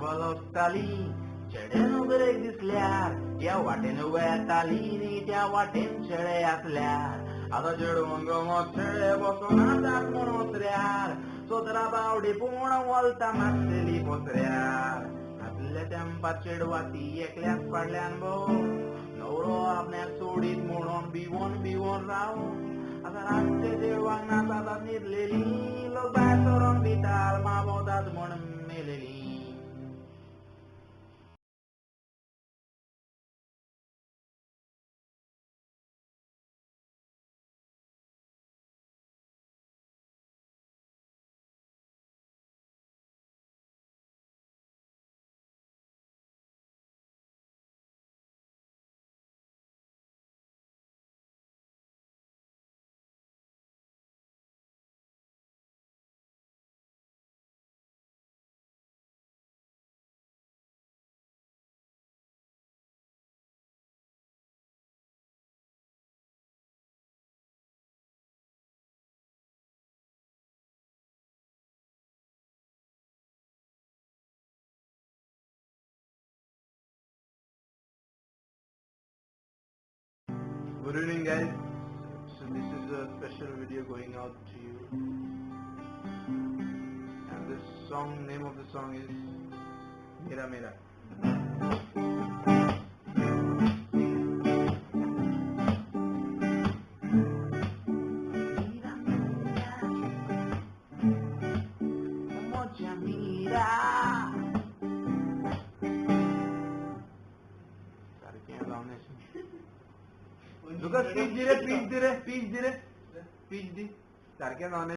चेडवा लजताली चेडे नदरेक दिसल्यार ह्या वाटेन वेताली न्ही त्या वाटेन चेडे आसल्यार आतां चेडवांक मत चेडे बसोन आसात म्हूण ओसऱ्यार सोदरा बावडी पूण वलता मातशेली पसऱ्यार आसल्या तेंपार चेडवा ती एकल्याच फाटल्यान भोव नवरो आपल्याक सोडीत म्हणून भिवोन भिवोन राव आतां रातचे चेडवांक नाचातात न्हिदलेली लोक भायर सरोन भिताल मावतात म्हूण मेलेली. Good evening guys, so this is a special video going out to you, and this song, name of the song is Mera Mera. Mira, mira, moja mira. सारकें जावन तुका पीच दी रे, पीच दी रे, पीच दी रे, पीच दी सारकें जावन.